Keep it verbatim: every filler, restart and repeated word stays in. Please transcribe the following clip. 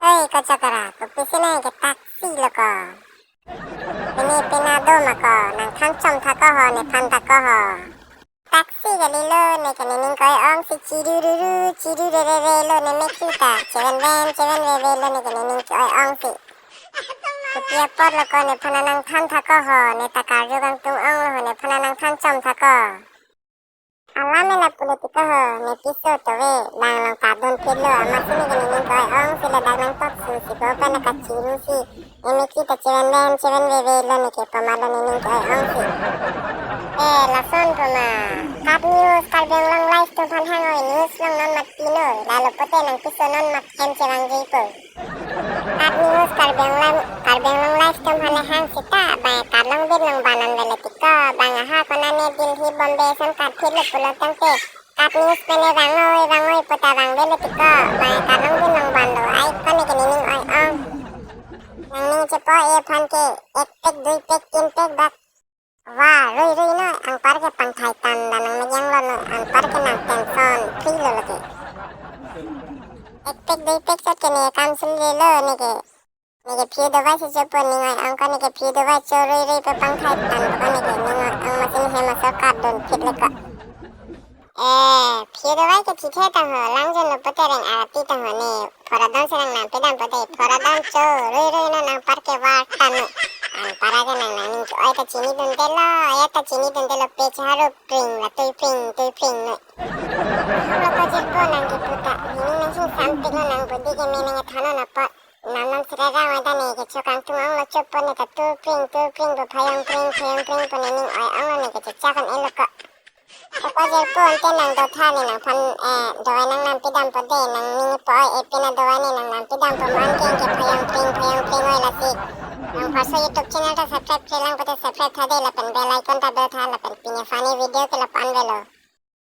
Oi, kachakara, kopisi ne ke taxi lo ko. Pini pina do ma ko, nangthan chom tha ko ho, nephan tha ko ho. Taxi kalilo, neke nening ke-oi ong si, chirururu, chirurerere lo, ne mekri ta chevenven, chevenveve lo, neke nening ke-oi ong si. Kopi apot lo ko, nephan nangthan tha ko ho, ne ta karju kangtung ong lo ho, nephan nangthan chom tha ko. Alam ela pulo ti ko ho, ne piso tove, bang along ta dun phit lo, amatsi neke nening ke-oi ong si ladak nangtoksu si ko pen kachiru si, ne mekri ta chevenven, chevenveve lo, neke pamalo nening ke-oi ong si. Eh, lason puma, KAT News, Karbi Anglong Live atum aphan hang-oi news long non mat pino, lalo pote nangpiso non mat hem chevangji po. KAT News Karbi Anglong, Karbi Anglong Live atum aphan le hang seta, bang KAT Longbin Longban an vele ti ko, bang aha konane Delhi, Bombay ason KAT phit lo pulo tangte, KAT News pen le vang-oi, vang-oi pu ta vangve lo ti ko, bang KAT Longbin Longban lo, ai ko neke nening oi ong. Nangning chepo-e aphan ke, ek pek, dui pek, tin pek bak. Wa, rui rui no, anpar ke pangthai tan, la nangmejang lo no, anpar ke nang tension free lo lake. Ek pek, dui pek chot ke ne kam sul le lo neke. Neke phi dovai si chopo, ning oi ong ko, neke phi dovai cho, rui rui pe pangthai tan ko, neke ning oi ong, amatsi ne hem asor kardun phit le ko. Eh, phi dovai ke thithe tang ho, lang jon lo pote reng arati tang ho ne. Phora don si nang nampi dam pote, phora don cho, rui rui no, nangpar ke war tan no. Anpar ke nang nangning ke-oi ta chini dunde lo, ya ta chini dunde lo, pech haru pring la tui pring, tui pring no. Hang lo ko jirpo nang ke puta, nening nang sing sampik lo, nang budi ke me nang than non apot. Nam nam sere ra wa ta ne ke cho kangtung ong lo, chopo ne ta tu pring, tu pring po, phayong pring, phayong pring po, nening oi ong lo, ne ke chechak an e lo ko. Ko jirpo ante nang dotha ne nangphan, eh, dovai nang nampi dam pote, nangning po-oi, eh, pina dovai ne nang nampi dam po, man ke anke phayong pring, phayong pring oi lasi. Nang paso YouTube channel ta subscribe kle lang pote subscribe tha de, lapen bell icon ta do tha, lapen pini funny video ke lapu-an velo.